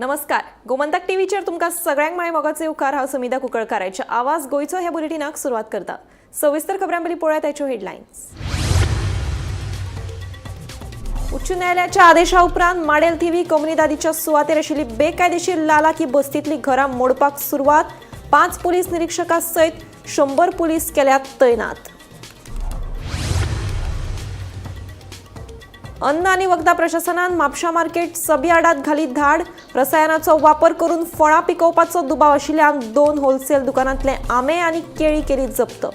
नमस्कार, गोमंतक टीव्हीचेर तुमकां सगळ्यांक माय मोगाचे उपकार. हांव समिधा कुंकळकाराच्या आवाज गोंयचो ह्या बुलेटिनाक सुरवात करता. सविस्तर खबरां पयलीं पळोवया ताच्यो हेडलायन्स. उच्च न्यायालयाच्या आदेशा उपरांत माडेल थिवी कोमुनिदादीच्या सुवातेर आशिल्ली बेकायदेशीर लालाकी बस्तींतली घरां मोडपाक सुरवात. 5 पोलीस निरिक्षकां सयत 100 पोलीस केल्यात तैनात. अन्न आनी वखदां प्रशासनान म्हापशा मार्केट सबयार्डात घाली धाड. रसायनाचो वापर करून फळां पिकोवपाचो दुबाव आशिल्ल्यान 2 होलसेल दुकानांतले आंबे आनी केळी केली जप्त.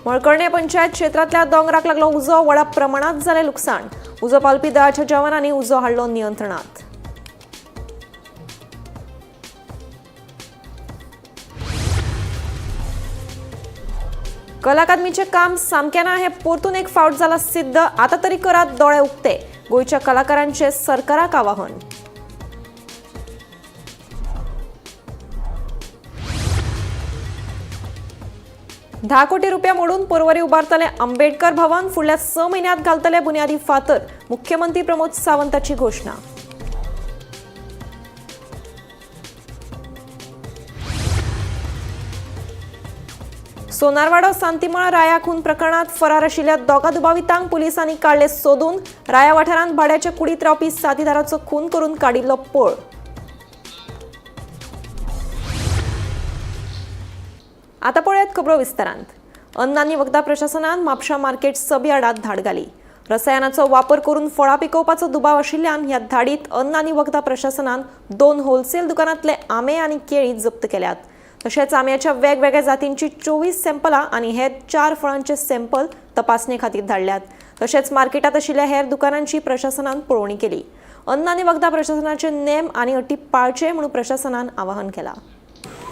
मळकर्णे पंचायत क्षेत्रांतल्या दोंगराक लागलो उजो. व्हडा प्रमाणात जालें लुकसाण. उजो पालपी दळाच्या जवानांनी उजो हाडलो नियंत्रणात. कला अकादमीचें काम सामकें ना हें परतून एक फावट जालां सिद्ध. आतां तरी करात दोळे उक्ते, गोंयच्या कलाकारांचें सरकाराक आवाहन. 10 कोटी रुपया मोडून पर्वरी उबारतले आंबेडकर भवन. फुडल्या 6 म्हयन्यांत घालतले बुन्यादी फातर, मुख्यमंत्री प्रमोद सावंताची घोशणा. सोनारवाडो सांतीमळ राया खून प्रकरणात फरार आशिल्ल्या दोगा दुबावितांक पुलिसांनी काडले सोदून. राया वाठारांत भाड्याच्या कुडीत रावपी साथीदाराचो खून करून काडिल्लो पळ. आता पळयात खबरो विस्तारांत. अन्न आनी वखदां प्रशासनान म्हापशा मार्केट सबयार्डात धाड घाली. रसायनाचो वापर करून फळां पिकोवपाचो दुबाव आशिल्ल्यान ह्या धाडीत अन्न आनी वखदां प्रशासनान 2 होलसेल दुकानांतले आंबे आनी केळी जप्त केल्यात. तशेंच आंब्याच्या वेगवेगळ्या जातींची 24 सॅम्पलां आनी हेर 4 फळांचे सॅम्पल तपासणे खातीर धाडल्यात. तशेंच मार्केटात आशिल्ल्या हेर दुकानांची प्रशासनान पळोवणी केली. अन्न आनी वखदां प्रशासनाचे नेम आनी अटी पाळचे म्हणून प्रशासनान आवाहन केलां.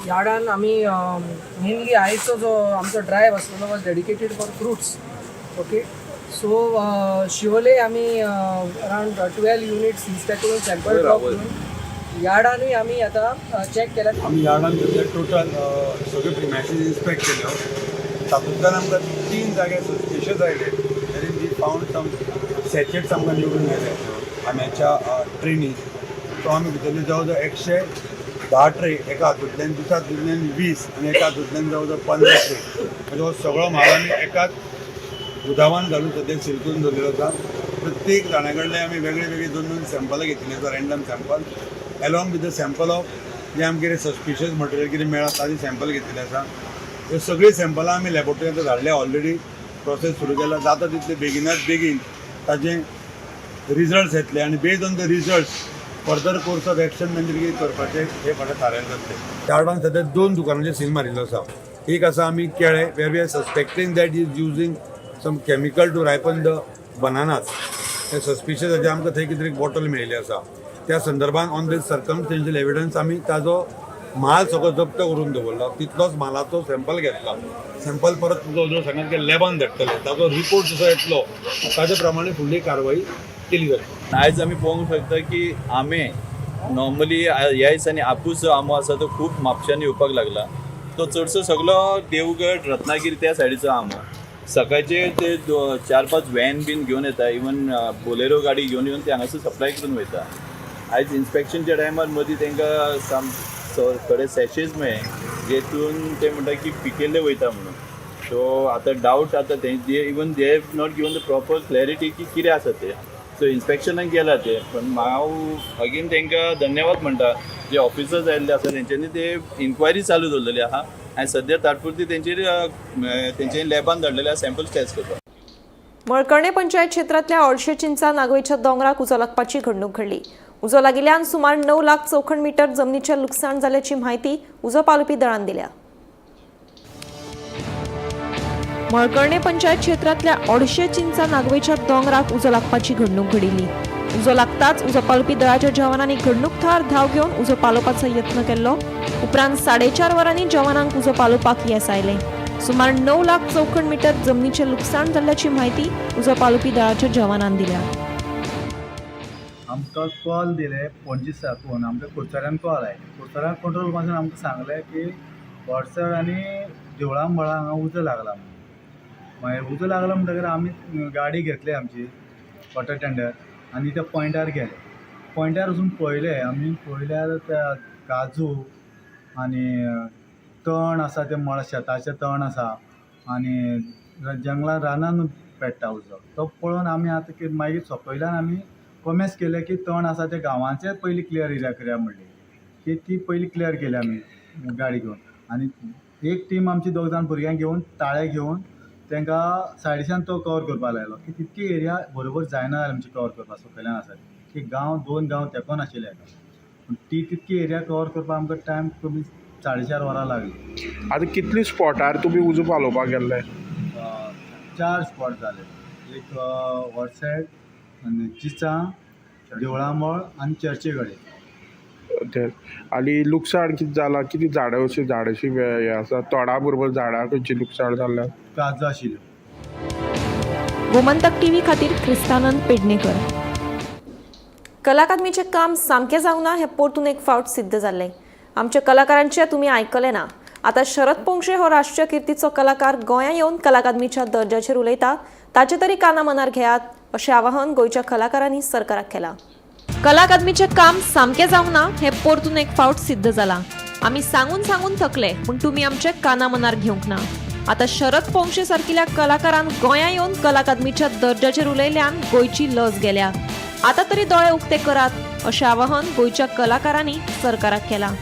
यार्डान आमी मेनली आयचो जो आमचो ड्रायव्ह आसलेलो was dedicated for fruits, okay. So Siolim आमी अरावंड 12 युनिट्स इन्स्पेक्ट करून सॅम्पल ड्रॉप करून यार्डानूय आमी आतां चॅक केल्यात. आमी यार्डान सद्या टोटल सगळे प्रिमायसीस इन्स्पेक्ट केल्यो. तातूंतल्यान आमकां 3 जाग्यार सस्पिशियस आयले. Wherein we found some sachets आमकां निवडून आयले आंब्याच्या ट्रेनी. सो आमी भितरले जवळ जवळ 110 ट्रे एका हातूंतल्यान, दुसऱ्या हातूंतल्यान 20 आनी एका हातूंतल्यान जवळ जवळ 15 ट्रे, म्हणजे हो सगळो म्हाल आमी एकाच गुदावान घालून सद्या सील करून दवरलेलो आसा. प्रत्येक जाणा कडले आमी वेगळे वेगळे दोन दोन सॅम्पलां घेतिल्लीं आसा, random sample along with the sample of जे आमकां कितें सस्पिशियस मटेरियल कितें मेळ्ळा ताजें सॅम्पल घेतिल्लें आसा. हे सगळीं सॅम्पलां आमी लॅबोरेटरींत धाडल्या. ऑलरेडी प्रोसेस सुरू केला. जाता तितले बेगिनात बेगीन ताजें रिजल्ट्स येतले आनी based on the results further course of action म्हणजे कितें करपाचें हे फाल्यां थारायलें जातलें. यार्डान सद्या 2 दुकानांचेर सील मारिल्लो आसा. एक आसा आमी केळे, where we are suspecting that is using some chemical to ripen the bananas. हे सस्पिशियस हाजें आमकां थंय कितें तरी बॉटल मेळिल्ली आसा. त्या संदर्भान ऑन the circumstantial evidence आमी ताजो म्हाल सगळो जप्त करून दवरला. तितलोच म्हालाचो सॅम्पल घेतला. सॅम्पल परत तुजो जो सांगत की लॅबान धाडटले. ताजो रिपोर्ट जसो येतलो ताजे प्रमाणे फुडली कारवाई केली जातली. आयज आमी पळोवंक शकता की आंबे नॉर्मली ह्या दिसांनी आपूस जो आंबो आसा तो खूब म्हापशांनी येवपाक लागला. तो चडसो सगलो देवगड, रत्नागिरी त्या सायडीचो आंबो. सकाळचे ते 4-5 व्हॅन बीन घेवन येता, इवन बोलेरो गाडी घेवन येवन ते हांगासर सप्लाय करून वयता. आयज इन्स्पेक्शनच्या टायमार मदीं तांकां सम थोडे सॅशेज मेळ्ळे, जेतून ते म्हणटा की पिकेल्ले वयता म्हणून. सो आतां डावट आतां ते even they have not given the proper clarity की कितें आसा तें. सो इन्स्पेक्शनाक गेला ते, पण हांव अगेन तांकां धन्यवाद म्हणटा, जे ऑफिसर्स आयिल्ले आसा तेंच्यांनी ते इन्क्वायरी चालू दवरलेली आहा आनी सद्या तात्पुरती तेंचेर तेंच्यांनी लॅबान धाडलेले आहा सॅम्पल्स टेस्ट करपाक. मळकर्णे पंचायत क्षेत्रांतल्या ऑडशे चिंचा नागवेच्या दोंगराक उजो लागपाची घडणूक घडली. उजो लागिल्ल्यान सुमार 9 लाख चौखण मीटर जमनीचें लुकसाण जाल्याची म्हायती उजो पालोवपी दळान दिल्या. मळकर्णे पंचायत क्षेत्रांतल्या ऑडशे चिंचा नागवेच्या दोंगराक उजो लागपाची घडणूक घडिल्ली. उजो लागताच उजो पालोवपी दळाच्या जवानांनी घडणूक थळार धांव घेवन उजो पालोवपाचो यत्न केल्लो. उपरांत 4.5 वरांनी जवानांक उजो पालोवपाक येस आयलें. सुमार 9 लाख चौखण मीटर जमनीचें लुकसाण जाल्ल्याची म्हायती उजो पालोवपी दळाच्या जवानान दिल्या. आमकां कॉल दिले पणजे साकून, आमच्या कुडचड्यान कॉल आयले. कुडचड्यान कंट्रोल रुमाच्यान आमकां सांगलें की वडसर आनी देवळामळा हांगा उजो लागला म्हणून. मागीर उजो लागला म्हणटकीर आमी गाडी घेतली आमची. वॉटर टेंडर आनी त्या पॉयंटार गेले. पॉयंटार वचून पळयलें आमी, पळयल्यार त्या काजू आनी तण आसा तें मळ शेताचें तण आसा आनी जंगलान रानान पेट्टा उजो. तो पळोवन आमी आतां कितें मागीर सोंपयल्यान आमी कोमेस केलें की तण आसा तें गांवाचें पयलीं क्लियर एरिया करया म्हणली की ती पयलीं क्लियर केली आमी गाडी घेवन. आनी एक टीम आमची दोग जाण भुरग्यांक घेवन ताळे घेवन तांकां सायडीच्यान तो कवर करपाक लायलो की तितकी एरिया बरोबर जायना जाली आमची कवर करपाक. सकयल्यान आसा ती की गांव दोन गांव तेंकोन आशिल्ले हेका, पूण ती तितकी एरिया कवर करपाक आमकां टायम कमी 4.5 वरां लागली. आतां कितले स्पॉटार तुमी उजो पालोवपाक गेल्ले? 4 स्पॉट जाले. एक वॉटसेट आनी चिचा, देवळामळ आनी चर्चे कडेन. आनी लुकसाण कितें जालां? कितें झाडां अशीं झाडां अशीं हें आसा तोडा बरोबर झाडां खंयची लुकसाण जाल्ल्या? काजू आशिल्ल्यो. गोमंतक टीव्ही खातीर क्रिस्तानंद पेडणेकर. कला अकादमीचें काम सामकें जावंक ना हें परतून एक फावट सिद्ध जाल्लें. आमच्या कलाकारांचें तुमी आयकलें ना. आतां शरद पोंक्षे हो राष्ट्रीय किर्तीचो कलाकार गोंयां येवन कला अकादमीच्या दर्जाचेर उलयता, ताचे तरी काना मनार घेयात अशें आवाहन गोंयच्या कलाकारांनी सरकाराक केलां. कला अकादमीचें काम सामकें जावंक ना हें परतून एक फावट सिद्ध जालां. आमी सांगून सांगून थकले, पूण तुमी आमचे काना मनार घेवंक ना. आतां शरद पोंक्षे सारकिल्या कलाकारान गोंयां येवन कला अकादमीच्या दर्जाचेर उलयल्यान गोंयची लज गेल्या. आतां तरी दोळे उक्ते करात अशें आवाहन गोंयच्या कलाकारांनी सरकाराक केलां.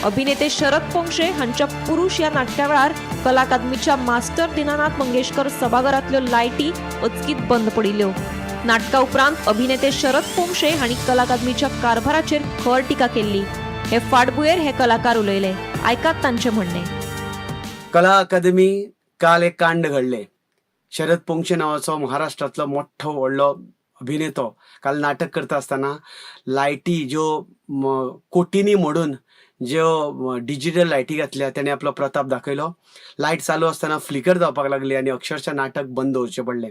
अभिनेते शरद पोंक्षे हांच्या पुरुष ह्या नाट्या वेळार कला अकादमीच्या मास्टर दिनानाथ मंगेशकर सभाघरांतल्यो लायटी अचकीत बंद पडिल्ल्यो. नाटका उपरांत अभिनेते शरद पोंक्षे हांणी कला अकादमीच्या कारभाराचेर खर टिका केल्ली. हे फाटभुंयेर हे कलाकार उलयले. आयकात तांचें म्हणणें. कला अकादमी काल एक कांड घडलें. शरद पोंक्षे नांवाचो महाराष्ट्रांतलो मोठो व्हडलो अभिनेतो काल नाटक करता आसतना लायटी ज्यो कोटींनी मोडून ज्यो डिजिटल लायटी घातल्या तेणे आपलो प्रताप दाखयलो. लायट चालू आसतना फ्लिकर जावपाक लागली आनी अक्षरशः नाटक बंद दवरचें पडलें.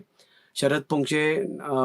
शरद पोंक्षे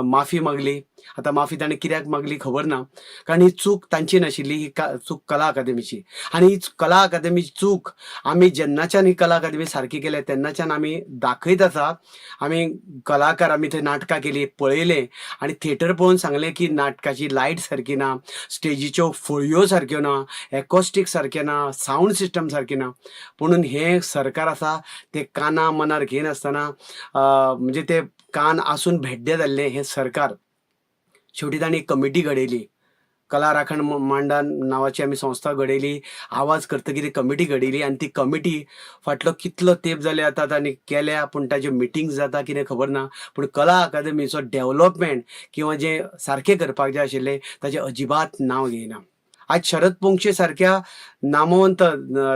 माफी मागली. आतां माफी ताणें कित्याक मागली खबर ना, कारण ही चूक तांची नाशिल्ली, ही चूक कला अकादमीची. आनी ही कला अकादमीची चूक आमी जेन्नाच्यान ही कला अकादमी सारकी केल्या तेन्नाच्यान आमी दाखयत आसा. आमी कलाकार आमी थंय नाटकां केली, पळयलें आनी थिएटर पळोवन सांगलें की नाटकाची लायट सारकी ना, स्टेजीच्यो फळयो सारक्यो ना, एकॉस्टीक सारकें ना, सावंड सिस्टम सारकी ना. पुणून हें सरकार आसा तें काना मनार घेयनासतना, म्हणजे ते कान आसून भेड्डे जाल्लें हें सरकार. शेवटी तांणी एक कमिटी घडयली, कला राखण मांडा नांवाची आमी संस्था घडयली. आवाज करतकीर कमिटी घडयली आनी ती कमिटी फाटलो कितलो तेंप जाले आतां तांणी केल्या, पूण ताज्यो मिटिंग्स जाता कितें खबर ना. पूण कला अकादमीचो डेवलपमेंट किंवा जें सारकें करपाक जाय आशिल्लें ताजें अजिबात नांव घेयना. आज शरद पोंक्षे सारक्या नामवंत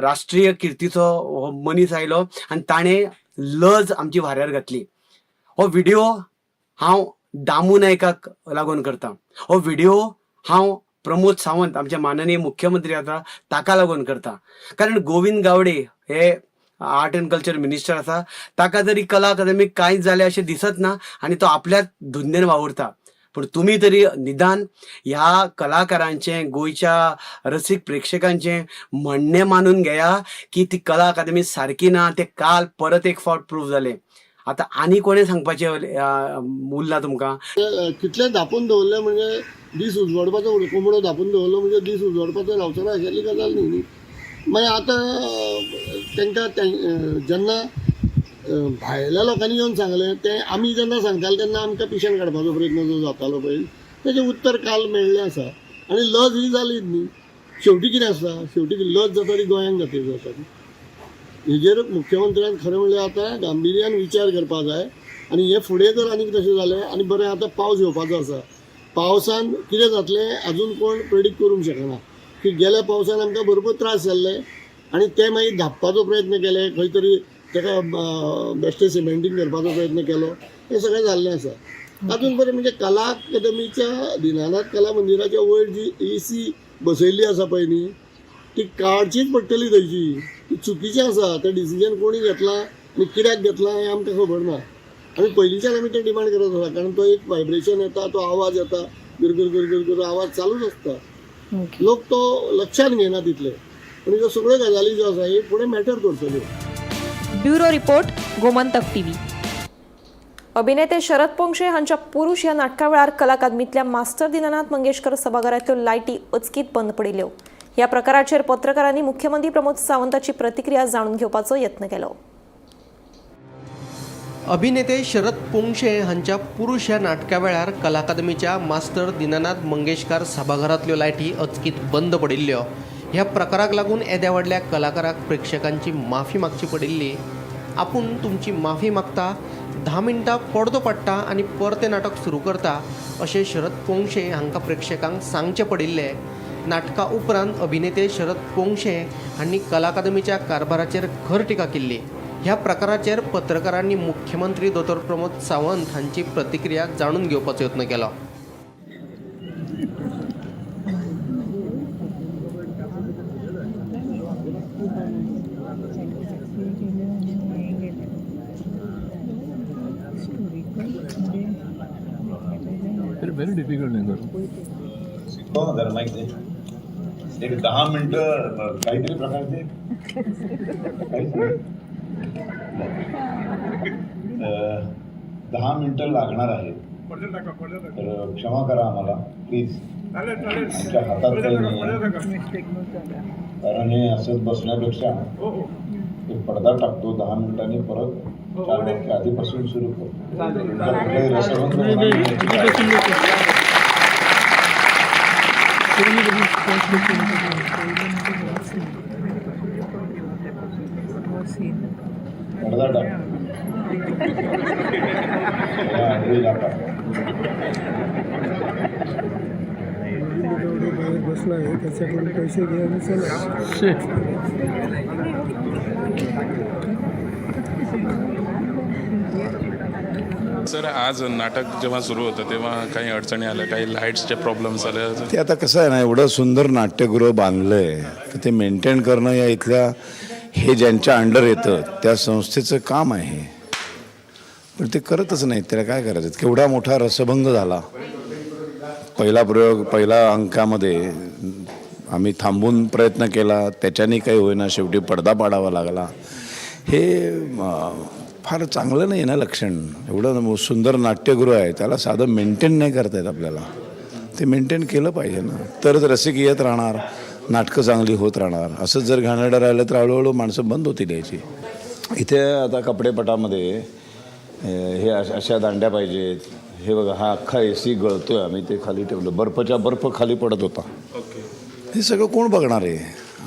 राष्ट्रीय किर्तीचो हो मनीस आयलो आनी ताणें लज आमची वाऱ्यार घातली. हो व्हिडियो हांव दामू नायकाक लागून करता, हो व्हिडियो हांव प्रमोद सावंत आमचे माननीय मुख्यमंत्री आसा ताका लागून करता. कारण गोविंद गावडे हे आर्ट एंड कल्चर मिनिस्टर आसा, ताका जरी कला अकादमीक कांयच जालें अशें दिसत ना आनी तो आपल्याच धुंदेन वावुरता. पूण तुमी तरी निदान ह्या कलाकारांचें, गोंयच्या रसीक प्रेक्षकांचें म्हणणें मानून घेया की ती कला अकादमी सारकी ना, तें काल परत एक फावट प्रूव जालें. आतां आनी कोणें सांगपाचें उरलां तुमकां? कितलें धांपून दवरलें म्हणजे दीस उजवाडपाचो, कोंबडो धांपून दवरलो म्हणजे दीस उजवाडपाचो रावचो ना अशेंतली गजाल न्ही न्ही. मागीर आतां तांकां जेन्ना भायल्या लोकांनी येवन सांगलें तें आमी जेन्ना सांगताले तेन्ना आमकां पिशेन काडपाचो प्रयत्न जो जातालो पळय तेजें उत्तर काल मेळ्ळें आसा. आनी लज ही जाली न्ही. शेवटी कितें आसता, शेवटी लज जाता ती गोंयांक जाता ती. हेजेर मुख्यमंत्र्यान खरें म्हणल्यार आतां गांभिर्यान विचार करपाक जाय. आनी हे फुडें जर आनीक तशें जालें, आनी बरें आतां पावस येवपाचो आसा, पावसान कितें जातलें आजून कोण प्रेडिक्ट करूंक शकना. की गेल्या पावसान आमकां भरपूर त्रास जाल्ले आनी ते मागीर धांपपाचो प्रयत्न केले, खंय तरी ताका बेश्टें सिमेंटींग करपाचो प्रयत्न केलो, हें सगळें जाल्लें आसा. तातूंत बरें म्हणजे कला अकादमीच्या दिनानाथ कला मंदिराच्या वयर जी ए सी बसयल्ली आसा पळय न्ही, ती काडचीच पडटली थंयची. ती चुकीचें आसा. तें डिसिजन कोणी घेतलां आनी कित्याक घेतलां हें आमकां खबर ना. आनी पयलींच्यान आमी तें डिमांड करत आसा, कारण तो एक वायब्रेशन येता, तो आवाज येता, गुरगुर गुरगुर गुर आवाज चालूच आसता. लोक तो लक्षात घेना तितले. पूण ह्यो सगळ्यो गजाली ज्यो आसा ह्यो फुडें मॅटर करतल्यो. Bureau report, Gomantak TV. अभिनेते शरद पोंक्षे हांच्या पुरुष ह्या नाटका वेळार कला अकादमीतल्या मास्टर दीनानाथ मंगेशकर सभाघरांतल्यो लायटी अचकीत बंद पडिल्ल्यो. ह्या प्रकाराचेर पत्रकारांनी मुख्यमंत्री प्रमोद सावंताची प्रतिक्रिया जाणून घेवपाचो यत्न केलो. अभिनेते शरद पोंक्षे हांच्या पुरुष ह्या नाटका वेळार कला अकादमीच्या मास्टर दीनानाथ मंगेशकार सभाघरांतल्यो लायटी अचकीत बंद पडिल्ल्यो. ह्या प्रकाराक लागून येद्या व्हडल्या कलाकाराक प्रेक्षकांची माफी मागची पडिल्ली. आपूण तुमची माफी मागता, 10 मिनटां पडदो पडटा आनी परतें नाटक सुरू करता अशें शरद पोंक्षे हांकां प्रेक्षकांक सांगचें पडिल्लें. नाटका उपरांत अभिनेते शरद पोंक्षे हांणी कला अकादमीच्या कारभाराचेर खर टिका केल्ली. ह्या प्रकाराचेर पत्रकारांनी मुख्यमंत्री दोतोर प्रमोद सावंत हांची प्रतिक्रिया जाणून घेवपाचो यत्न केलो. व्हेरी डिफिकल्ट नाही सर. हो जरा माहिती आहे. एक 10 मिनटं काहीतरी प्रकार दे. काहीच नाही. 10 मिनटं लागणार आहेत, तर क्षमा करा आम्हाला प्लीज. आमच्या हातात काही नाही आहे. कारण हे असंच बसण्यापेक्षा एक पडदा टाकतो, 10 मिनिटांनी परत 4 वाक्य आधीपासून सुरू करतो. तुमचा कुठलाही रसभंग होणार नाही याची काळजी. पडदा टाक. या आडवी टाका. बसला आहे त्याच्याकडून पैसे घे आणि चला. सर, आज नाटक जेव्हा सुरू होतं तेव्हा काही अडचणी आल्या, काही लाईट्सचे प्रॉब्लेम्स आले? ते आता कसं आहे ना, एवढं सुंदर नाट्यगृह बांधलं आहे तर ते मेंटेन करणं या इथल्या हे ज्यांच्या अंडर येतं त्या संस्थेचं काम आहे, पण ते करतच नाहीत. त्याला काय करायचं? केवढा मोठा रसभंग झाला. पहिला प्रयोग, पहिला अंकामध्ये आम्ही थांबून प्रयत्न केला, त्याच्याने काही होईना, शेवटी पडदा पाडावा लागला. हे फार चांगलं नाही ना लक्षण. एवढं सुंदर नाट्यगृह आहे, त्याला साधं मेंटेन नाही करता येत आपल्याला. ते मेंटेन केलं पाहिजे ना, तरच रसिक येत राहणार, नाटकं चांगली होत राहणार. असंच जर घाणेरडं राहिलं तर हळूहळू माणसं बंद होतील यायची. इथे आता कपडेपटामध्ये हे अशा दांड्या पाहिजेत. हे बघा, हा अख्खा AC गळतोय, आम्ही ते खाली ठेवलं, बर्फच्या बर्फ खाली पडत होता. हे सगळं कोण बघणार आहे?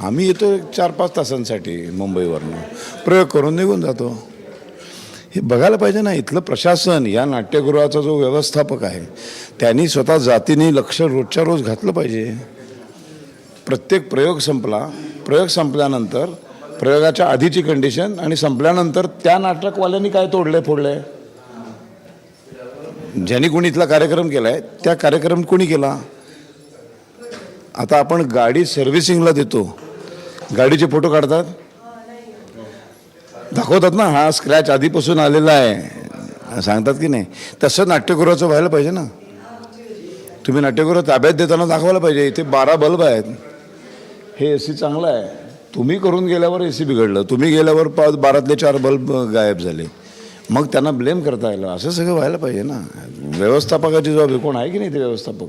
आम्ही येतो 4-5 तासांसाठी मुंबईवरनं, प्रयोग करून निघून जातो. हे बघायला पाहिजे ना इथलं प्रशासन. या नाट्यगृहाचा जो व्यवस्थापक आहे त्यांनी स्वतः जातीने लक्ष रोजच्या रोज घातलं पाहिजे. प्रत्येक प्रयोग संपला, प्रयोग संपल्यानंतर प्रयोगाच्या आधीची कंडिशन आणि संपल्यानंतर त्या नाटकवाल्यांनी काय तोडले फोडले, ज्यांनी कोणी इथला कार्यक्रम केला आहे त्या कार्यक्रम कोणी केला. आता आपण गाडी सर्व्हिसिंगला देतो, गाडीचे फोटो काढतात, दाखवतात ना, हा स्क्रॅच आधीपासून आलेला आहे, सांगतात की नाही. तसं नाट्यगृहाचं व्हायला पाहिजे ना. तुम्ही नाट्यगृह ताब्यात देताना दाखवायला पाहिजे, इथे 12 बल्ब आहेत, हे AC चांगलं आहे. तुम्ही करून गेल्यावर AC बिघडलं, तुम्ही गेल्यावर 12तले 4 बल्ब गायब झाले, मग त्यांना ब्लेम करता आलं. असं सगळं व्हायला पाहिजे ना. व्यवस्थापकाची जबाबदारी कोण आहे की नाही ते व्यवस्थापक,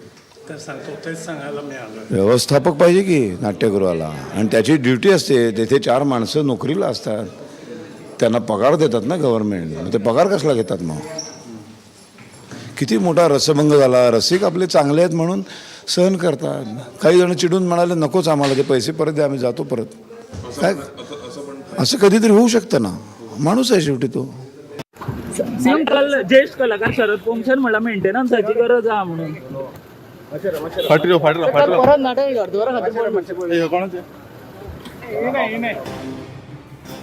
व्यवस्थापक पाहिजे की नाट्यगृहाला, आणि त्याची ड्युटी असते. तेथे 4 माणसं नोकरीला असतात, त्यांना पगार देतात ना गव्हर्नमेंट, मग ते पगार कसला घेतात मग? किती मोठा रसभंग झाला. रसिक आपले चांगले आहेत म्हणून सहन करतात. काही जण चिडून म्हणाले नकोच आम्हाला, ते पैसे परत द्या, आम्ही जातो परत. काय असं कधीतरी होऊ शकतं ना, माणूस आहे शेवटी तो. सीएम काल ज्येष्ठ कलाकार शरद पोंक्षेन म्हणला मेंटेनन्साची गरज आहा म्हणून. फाटलो फाटलो फाटलो. परत नाटक अर्दवरा खातीर. कोणाचे?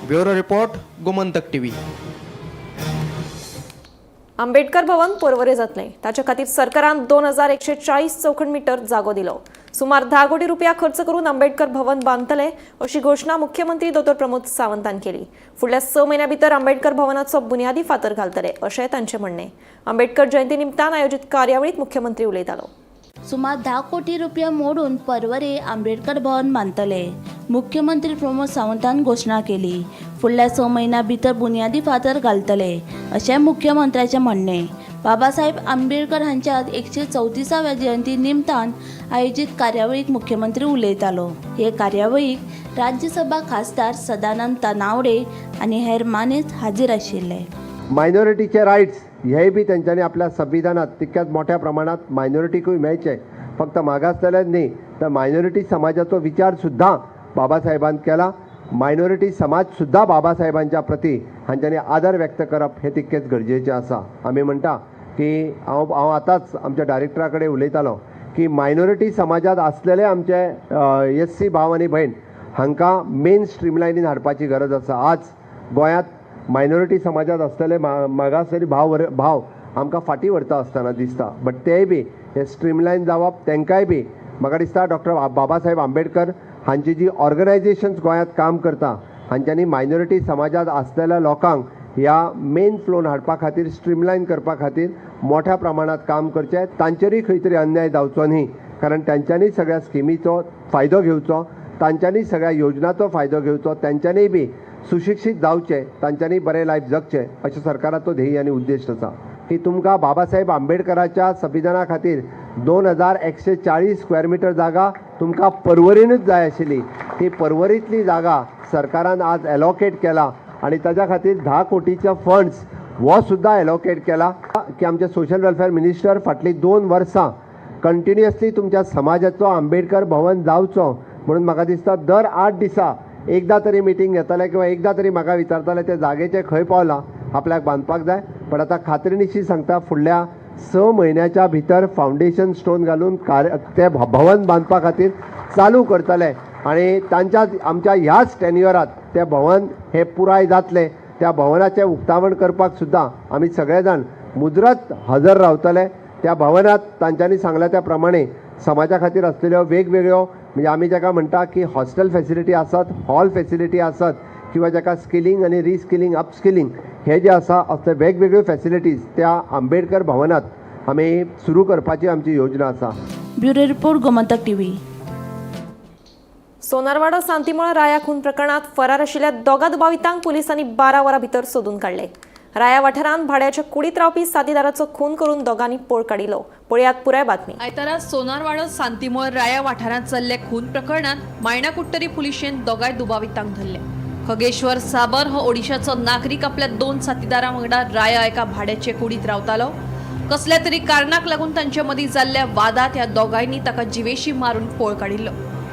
Bureau report, Gomantak TV. Ambedkar Bhavan Porvorim जातलें, ताच्या खातीर सरकारान 2140 चौखण मीटर जागो दिलो. सुमार 10 कोटी रुपया खर्च करून आंबेडकर भवन बांदतले अशी घोशणा मुख्यमंत्री दोतोर प्रमोद सावंतान केली. फुडल्या 6 म्हयन्या भितर आंबेडकर भवनाचो बुन्यादी फातर घालतले अशें तांचें म्हणणें. आंबेडकर जयंती निमतान आयोजीत कार्यावळीत मुख्यमंत्री उलयतालो. सुमार 10 कोटी रुपया मोडून पर्वरे आंबेडकर भवन बांदतले. मुख्यमंत्री प्रमोद सावंतान घोशणा केली. फुडल्या 6 म्हयन्यां भितर बुन्यादी फातर घालतले अशें मुख्यमंत्र्याचें म्हणणें. बाबासाहेब आंबेडकर हांच्या 134व्या जयंती निमतान आयोजीत कार्यावळीक मुख्यमंत्री उलयतालो. हे कार्यावळीक राज्यसभा खासदार सदानंद तानावडे आनी हेर मानेस्त हाजीर आशिल्ले. मायनॉरिटीचे रायट्स हेय बी तेंच्यांनी आपल्या संविधानात तितक्याच मोठ्या प्रमाणात मायनॉरिटीकूय मेळचे, फक्त मागासलेल्याच न्ही तर मायनॉरिटी समाजाचो विचार सुद्दां बाबासाहेबान केला. मायनॉरिटी समाज सुद्दां बाबासाहेबांच्या प्रती हांच्यांनी आदर व्यक्त करप हें तितकेंच गरजेचें आसा. आमी म्हणटा की हांव आतांच आमच्या डायरेक्टरा कडेन उलयतालो की मायनॉरिटी समाजांत आसलेले आमचे एस सी भाव आनी भयण हांकां मेन स्ट्रीमलायनीन हाडपाची गरज आसा. आज गोंयांत मायनॉरिटी समाजांत आसलेले मागासलेले भाव आमकां फाटीं व्हरता आसतना दिसता, बट तेय बी हे स्ट्रीमलायन जावप तांकांय बी म्हाका दिसता डॉक्टर बाबासाहेब आंबेडकर हांची जी ऑर्गनायझेशन्स गोंयांत काम करता हांच्यांनी मायनॉरिटी समाजांत आसलेल्या लोकांक ह्या मेन फ्लोन हाडपा खातीर, स्ट्रीमलायन करपा खातीर मोठ्या प्रमाणात काम करचें. तांचेरूय खंय तरी अन्याय जावचो न्ही, कारण तांच्यांनी सगळ्या स्किमीचो फायदो घेवचो, तांच्यांनी सगळ्या योजनाचो फायदो घेवचो, तांच्यांनी बी सुशिक्षीत जावचें, तांच्यांनी बरें लायफ जगचें अशें सरकाराचो ध्येय आनी उद्देश आसा. की तुमकां बाबासाहेब आंबेडकराच्या संविधाना खातीर 2140 स्क्वेअर मिटर जागा तुमकां परवरीनूच जाय आशिल्ली, ती परवरींतली जागा सरकारान आज एलोकेट केला आनी ताज्या खातीर 10 कोटीचे फंड्स हो सुद्दां एलोकेट केला. की आमचे सोशल वेलफेअर मिनिस्टर फाटलीं 2 वर्सां कंटिन्युअसली तुमच्या समाजाचो आंबेडकर भवन जावचो म्हणून म्हाका दिसता दर 8 दिसा एकदां तरी मिटींग घेताले किंवा एकदां तरी म्हाका विचारताले ते जागेचे खंय पावलां, आपल्याक बांदपाक जाय. पण आतां खात्रीनिशी सांगता फुडल्या 6 म्हयन्याच्या भितर फावंडेशन स्टोन घालून ते भवन बांदपा खातीर चालू करतले आनी तांच्या आमच्या ह्याच टेन्युअरात ते भवन हे पुराय जातले. त्या भवनाचें उक्तावण करपाक सुद्दां आमी सगळे जाण मुजरत हजर रावतले. त्या भवनात तांच्यांनी सांगल्या त्या प्रमाणे समाजा खातीर आसलेल्यो वेगवेगळ्यो म्हणजे आमी जाका म्हणटा की हॉस्टेल फॅसिलिटी आसत, हॉल फॅसिलिटी आसत किंवा जाका स्किलिंग आनी रिस्किलिंग, अपस्किलिंग हे जे आसा असले वेगवेगळ्यो फॅसिलिटीज त्या आंबेडकर भवनात आमी सुरू करपाची आमची योजना आसा. Bureau report, Gomantak TV. Sonarwado Santimala Raya खून प्रकरणात फरार आशिल्ल्या दोगा दुबावितांक पुलिसांनी 12 वरां भितर सोदून काडले. राया वाठारांत भाड्याच्या कुडीत रावपी साथीदाराचो खून करून दोगांनी पळ काडिल्लो. पळयात पुराय बातमी. आयतारा सोनारवाडो सांतीमळ राया वाठारांत चल्ले खून प्रकरणात मायणाकुट्टरी पुलिशेन दोगांय दुबावितांक धरले. खगेश्वर साबर हो ओडिशाचो नागरीक आपल्या 2 साथीदारां वांगडा राया एका भाड्याचे कुडीत रावतालो. कसल्या तरी कारणाक लागून तांचे मदीं जाल्ल्या वादांत ह्या दोगांयनी ताका जिवेशी मारून पळ काडिल्लो.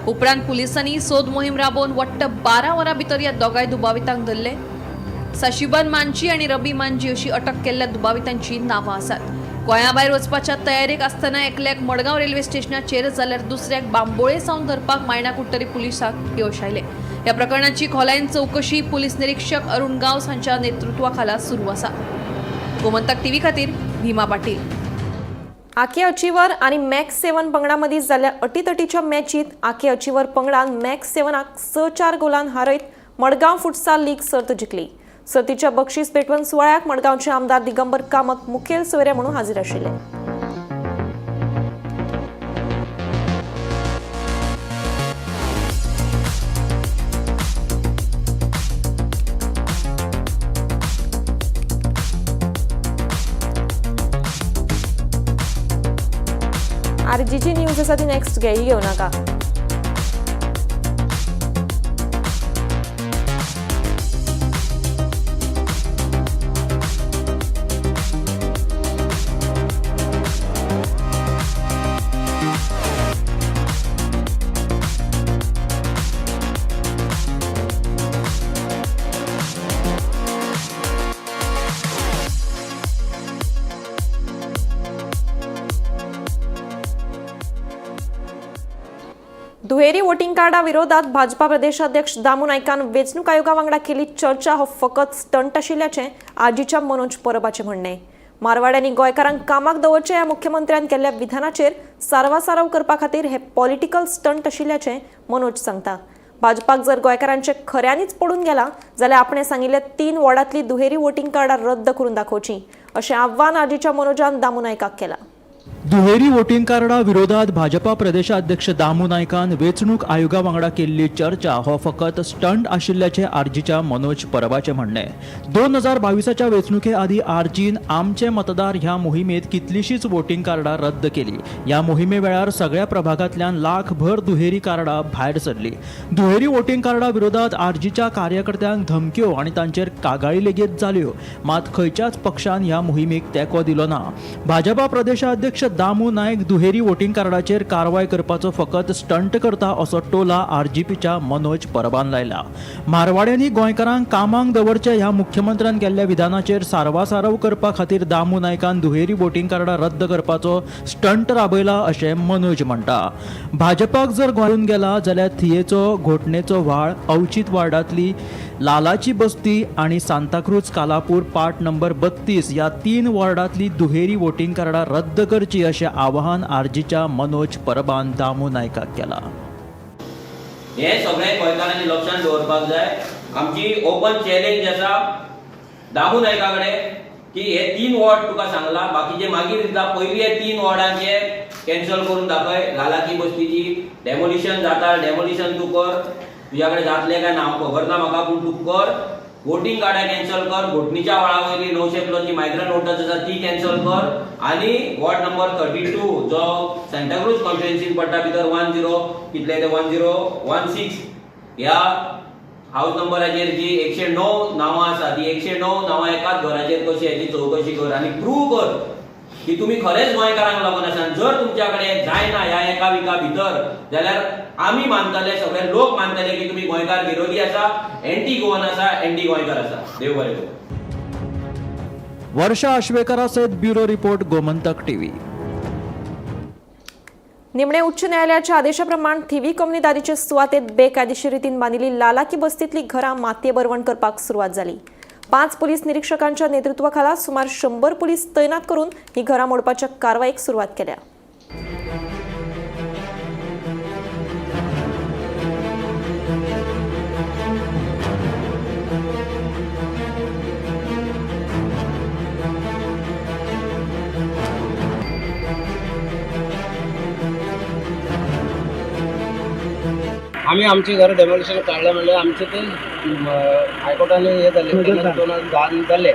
उपरांत पुलिसांनी सोद मोहीम राबोवन वट्ट 12 वरां भितर ह्या दोगांय दुबावितांक धरले. साशिबान मांजी आनी रबी मांजी अशी अटक केल्ल्या दुबावितांची नांवां आसात. गोंया भायर वचपाच्या तयारेक आसतना एकल्याक मडगांव रेल्वे स्टेशनाचेर जाल्यार दुसऱ्याक बांबोळे सावन धरपाक मायणाकुट्टरी पुलिसांक यश आयलें. ह्या प्रकरणाची खोलायेन चवकशी पुलीस निरीक्षक अरुण गांवस हांच्या नेतृत्वाखाला सुरू आसा. गोमंतक टीव्ही खातीर भीमा पाटील. आके अचिवर आनी मॅक्स 7 पंगडा मदीं जाल्ल्या अटीतटीच्या मॅचीत आके अचिवर पंगडान मॅक्स 7 6-4 गोलान हारयत मडगांव फुटसाल लीग सर्त जिखली. सर्तीच्या बक्षीस भेटवण सुवाळ्याक मडगांवचे आमदार दिगंबर कामत मुखेल सोयरे म्हणून हाजीर आशिल्ले. आरजीची न्यूज आसा ती नेक्स्ट घे, ही घेवं नाका. दुहेरी वोटिंग कार्डा विरोधात भाजपा प्रदेशाध्यक्ष दामू नायकान वेंचणूक आयोगा वांगडा केल्ली चर्चा हो फकत स्टंट आशिल्ल्याचें आजीच्या मनोज परबाचें म्हणणें. मारवाड्यांनी गोंयकारांक कामाक दवरचें ह्या मुख्यमंत्र्यान केल्ल्या विधानाचेर सारवासारव करपा खातीर हे पॉलिटिकल स्टंट आशिल्ल्याचें मनोज सांगता. भाजपाक जर गोंयकारांचें खऱ्यांनीच पडून गेलां जाल्यार आपणें सांगिल्ल्या 3 वॉर्डांतली दुहेरी वोटिंग कार्डां रद्द करून दाखोवची अशें आव्हान आजीच्या मनोजान दामू नायकाक केलां. दुहेरी वोटिंग कार्डा विरोधात भाजपा प्रदेशाध्यक्ष दामू नायकान वेंचणूक आयोगा वांगडा केल्ली चर्चा हो फकत स्टंट आशिल्ल्याचें आरजीच्या मनोज परबाचें म्हणणें. 2022च्या वेंचणुके आदीं आरजीन आमचे मतदार ह्या मोहिमेंत कितलींशींच वोटिंग कार्डां रद्द केली. ह्या मोहिमे वेळार सगळ्या प्रभागांतल्यान लाखभर दुहेरी कार्डां भायर सरली. दुहेरी वोटिंग कार्डा विरोधात आरजीच्या कार्यकर्त्यांक धमक्यो आनी तांचेर कागाळी लेगीत जाल्यो. मात खंयच्याच पक्षान ह्या मोहिमेक तेंको दिलो ना. भाजपा प्रदेशाध्यक्ष दामू नायक दुहेरी वोटिंग कार्डाचेर कारवाय करपाचो फकत स्टंट करता असो टोला आरजीपीच्या मनोज परबान लायला. मारवाड्यांनी गोंयकारांक कामाक दवरचे ह्या मुख्यमंत्र्यान केल्ल्या विधानाचेर सारवासारव करपा खातीर दामू नायकान दुहेरी वोटिंग कार्डां रद्द करपाचो स्टंट राबयला अशें मनोज म्हणटा. भाजपाक जर गोंयांत गेला जाल्यार थियेचो घोटणेचो व्हाळ, अवचीत वार्डांतली लालाची बस्ती आनी सांताक्रूज कालापूर पार्ट नंबर 32 ह्या 3 वॉर्डांतली दुहेरी वोटिंग कार्डां रद्द करची अशें आवाहन आरजीच्या मनोज परबान दामू नायकाक केला. हे सगळे गोंयकारांनी लक्षांत दवरपाक जाय. आमची ओपन चॅलेंज आसा दामू नायका कडेन की हे 3 वॉर्ड तुका सांगला, बाकीचे मागीर दिता. पयली हे 3 वॉर्डांचे कॅन्सल करून दाखय. लालाची बस्तीची डेमोलिशन जाता, डेमोलिशन तूं कर, तुज्या कडेन जातलें काय ना हांव खबर ना म्हाका, पूण तूं कर. वोटिंग कार्डां कॅन्सल कर, घोटणीच्या व्हाळा वयली 900 प्लस जी मायग्रंट वोटर्स आसा ती कॅन्सल कर, आनी वॉर्ड नंबर 32 जो सांताक्रूज कॉन्स्टिट्युएन्सीन पडटा भितर 10 कितले ते 1016 ह्या हावस नंबराचेर जी 109 नांवां आसा ती 109 नांवां एकाच घराचेर कशी हाची चवकशी कर आनी प्रूव कर की तुमी खरेंच गोंयकारांक लागून आसा. जर तुमच्या कडेन जायना ह्या एका विका भितर जाल्यार आमी मानतले, सगळे लोक मानतले की तुमी गोंयकार विरोधी आसा, एंटी गोवन आसा, एंटी गोंयकार आसा. देव बरें करूं. वर्षा आश्वेकरा सयत ब्युरो रिपोर्ट, गोमंतक टीव्ही. निमणे उच्च न्यायालयाच्या आदेशाप्रमाण थिवी कोमनिदादीचे सुवातेत बेकायदेशीर रितीन बांदिल्ली लालाकी बस्तीतली घरां मातये भरवण करपाक सुरवात जाली. 5 पोलीस निरीक्षकांच्या नेतृत्वाखाला सुमार 100 पोलीस तैनात करून ही घरां मोडपाच्या कारवायेक सुरवात केल्या. आमी आमचें घर डेमोलिशन काडलें म्हणल्यार आमचें तें हायकोर्टान हें जालें 2010 जालें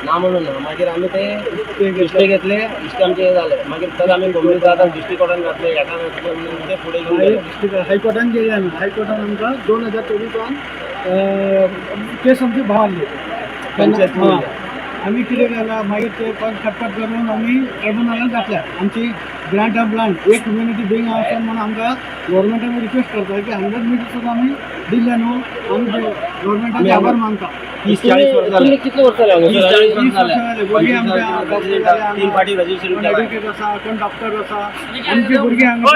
ना म्हणून ना. मागीर आमी ते इश्टे घेतले, इश्टे आमचे हें जालें. मागीर तर आमी कोमनिदादाक डिस्ट्रिक्ट कोर्टान घातले, हेका घातले म्हणून ते फुडें घेवन गेले. हायकोर्टान गेले आमी. हायकोर्टान आमकां 2024 केस आमची भाव आसली. आमी कितें केलां मागीर ते खटपट करून आमी ट्रायब्युनलान घातल्या. आमची ग्रांट ऑफ लँड एक कम्युनिटी बींग आसा म्हणून आमकां गव्हर्मेंटान रिक्वेस्ट करता की 100 मिटर सुद्दां आमी दिल्ले न्हू, आमी गव्हर्मेंटाचे आभार मानता. 30-40 वर्सां जालें. कितले वर्सां जालें? 30-40 वर्सां जालें. भुरगीं आमचे 3 फावटी रजिस्ट्रेशन केलां. एडवोकेट आसा, कोण डॉक्टर आसा, आमची भुरगीं हांगा.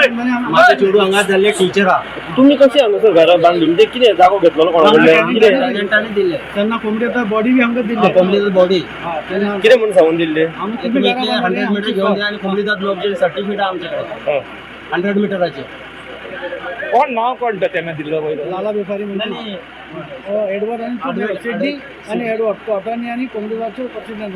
म्हाजे चेडूं हांगाच जाल्लें टिचर आहा. तुमी कशें हांगासर घरां बांदली म्हणजे कितें जागो घेतलेलो कोणा कडल्यान कितें एजंटांनी दिल्लें तेन्ना कोंबडेचा बॉडी बी आमकां दिल्ले. कोंबडेचा बॉडी कितें म्हणून सांगून दिल्ले? तुम्ही 100 मिटर घेवन या आनी कोंबडेचा ऑब्जेक्ट सर्टिफिकेट आमच्या कडेन 100 मिटराचे. कोण नांव कोण तेन्ना दिल्लो पयलो? लाला बेफारी म्हणून एडवर्ड आनी शेड्डी आनी एडवर्ड तो अटॉर्नी आनी कोंबडेचाचो प्रेसिडेंट.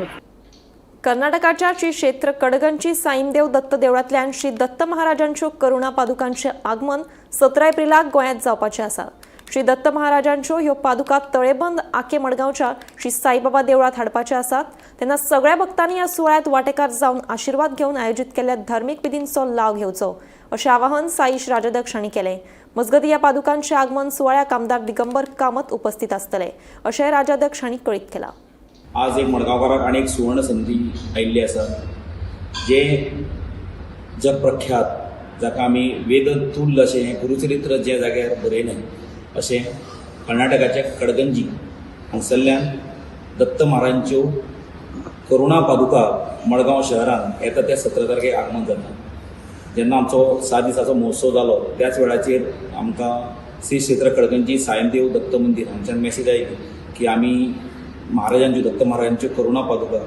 कर्नाटकाच्या श्री क्षेत्र कडगंची साईमदेव दत्त देवळांतल्यान श्री दत्त महाराजांच्यो करुणा पादुकांचें आगमन 17 एप्रिलाक गोंयांत जावपाचें आसा. श्री दत्त महाराजांच्यो ह्यो पादुका तळेबंद आके मडगांवच्या श्री साईबाबा देवळांत हाडपाचे आसात. तेन्ना सगळ्या भक्तांनी ह्या सुवाळ्यांत वांटेकार जावन आशिर्वाद घेवन आयोजीत केल्ल्या धार्मीक विधींचो लाव घेवचो अशें आवाहन साईश राजाध्यक्ष हांणी केलें. मजगतीं ह्या पादुकांचें आगमन सुवाळ्याक आमदार दिगंबर कामत उपस्थित आसतले अशें राजाध्यक्ष हांणी कळीत केलां. आज एक मडगांवकाराक आनी एक सुवर्ण संदी आयिल्ली आसा, जे जगप्रख्यात जाका आमी वेदतुल्य अशें हें गुरुचरित्र ज्या जाग्यार बरयलें अशें कर्नाटकाच्या कडगंजी हांगसरल्यान दत्त महाराजांच्यो करुणा पादुका मडगांव शहरांत येता त्या 17 तारखेक आगमन जाता. जेन्ना आमचो 7 दिसाचो महोत्सव जालो त्याच वेळाचेर आमकां श्री क्षेत्र कडगंजी सायमदेव दत्त मंदीर हांगच्यान मॅसेज आयली की आमी महाराजांच्यो दत्त महाराजांच्यो करुणा पादुका,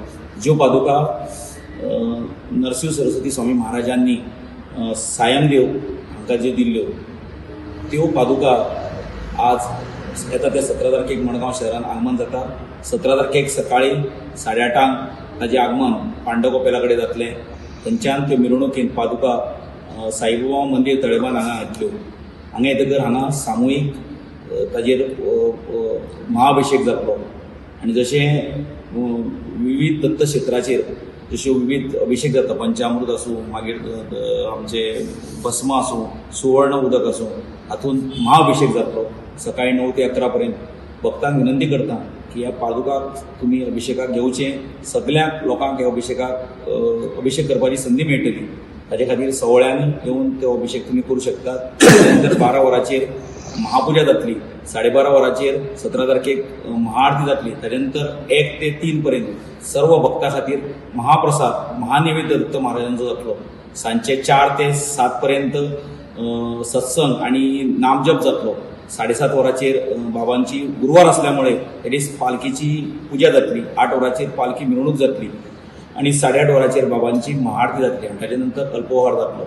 ज्यो पादुका नरसिंह सरस्वती स्वामी महाराजांनी सायमदेव हांकां ज्यो दिल्ल्यो त्यो पादुका आज येता त्या 17 तारखेक मडगांव शहरांत आगमन जाता. 17 तारखेक सकाळी 8:30 ताजें आगमन पांडव कपेला कडेन जातलें. थंयच्यान त्यो मिरवणुकेन पादुका साईबाबा मंदीर तळेबान हांगा हाडल्यो. हांगा येतकर हांगा सामुहीक ताजेर महाअभिशेक जातलो आनी जशें विविध दत्तक्षेत्राचेर जश्यो विविध अभिशेक जाता, पंचामृत आसूं, मागीर आमचे भस्म आसूं, सुवर्ण उदक आसूं, हातूंत महाअभिशेक जातलो सकाळी 9 ते 11 पर्यंत. भक्तांक विनंती करता की ह्या पादुकाक तुमी अभिशेकाक घेवचें. सगळ्या लोकांक ह्या अभिशेकाक अभिशेक करपाची संदी मेळटली. ताजे खातीर सवळ्यांनी येवन तो अभिशेक तुमी करूं शकतात. नंतर 12 वरांचेर महापुजा जातली, 12:30 वरांचेर 17 तारखेक महाआरती जातली. ताजे नंतर 1 ते 3 पर्यंत सर्व भक्तां खातीर महाप्रसाद महानैवेद्य दत्त महाराजांचो जातलो. सांजचे 4 ते 7 पर्यंत सत्संग आनी नामजप जातलो. 7:30 वरांचेर बाबांची गुरवार आसल्यामुळे that is पालखीची पुजा जातली. 8 वरांचेर पालखी मिरवणूक जातली आनी 8:30 वरांचेर बाबांची महाआरती जातली आनी ताजे नंतर अल्पोहार जातलो.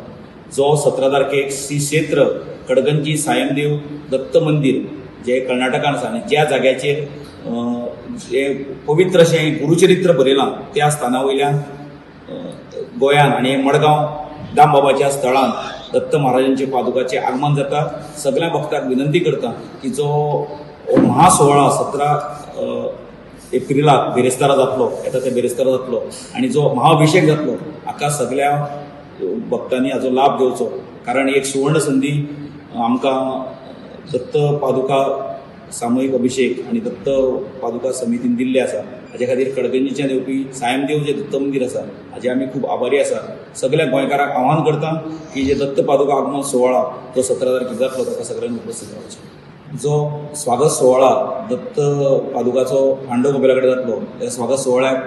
जो 17 तारखेक श्री क्षेत्र कडगंजी सायमदेव दत्त मंदीर जे कर्नाटकान आसा आनी ज्या जाग्याचेर जे पवित्र अशें गुरुचरित्र बरयलां त्या स्थाना वयल्यान गोंयान आनी मडगांव दामबाबाच्या स्थळान दत्त महाराजांचे पादुकाचें आगमन जाता. सगळ्या भक्तांक विनंती करता की जो महासुवाळा 17 एप्रिलाक बिरेस्तारा जातलो, येता त्या बिरेस्तारा जातलो आनी जो महाअभिशेक जातलो हाका सगळ्या भक्तांनी हाजो लाभ घेवचो, कारण एक सुवर्ण संदी आमकां दत्त पादुका सामुहीक अभिशेक आनी दत्त पादुका समितीन दिल्ले आसा. हाजे खातीर कडगंजीच्यान येवपी सायमदेव जे दत्त मंदीर आसा हाजे आमी खूब आभारी आसा. सगळ्या गोंयकारांक आव्हान करता की जे दत्त पादुका आगमन सुवाळा जो 17 तारखेक जातलो ताका सगळ्यांनी उपस्थित रावचें. जो स्वागत सुवाळा दत्त पादुकाचो पांडव कपेला कडेन जातलो त्या स्वागत सुवाळ्याक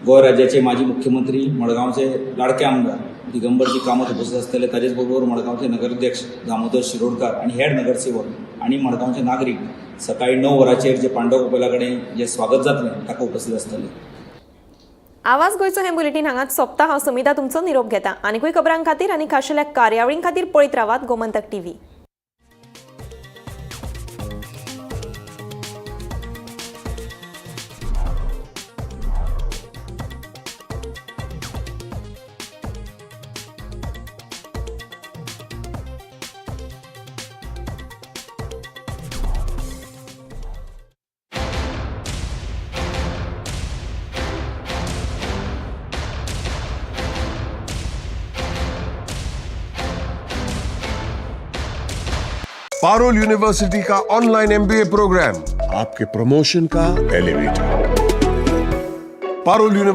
गोंय राज्याचे माजी मुख्यमंत्री, मडगांवचे लाडके आमदार दिगंबरजी कामत उपस्थित आसतले. ताजेच बरोबर मडगांवचे नगराध्यक्ष दामोदर शिरोडकार आनी हेर नगरसेवक आनी मडगांवचे नागरीक सकाळी 9 वरांचेर जे पांडव कपेला कडेन जे स्वागत जातलें ताका उपस्थित आसतले. आवाज गोंयचो हें बुलेटीन हांगाच सोंपता. हांव समिता तुमचो निरोप घेता. आनीकूय खबरां खातीर आनी खाशेल्या कार्यावळीं खातीर पळयत रावात गोमंतक टीव्ही. पारुल यूनिवर्सिटी का ऑनलाइन एमबीए प्रोग्राम आपके प्रमोशन का एलिवेटर. पारुल यूनिवर्सिटी।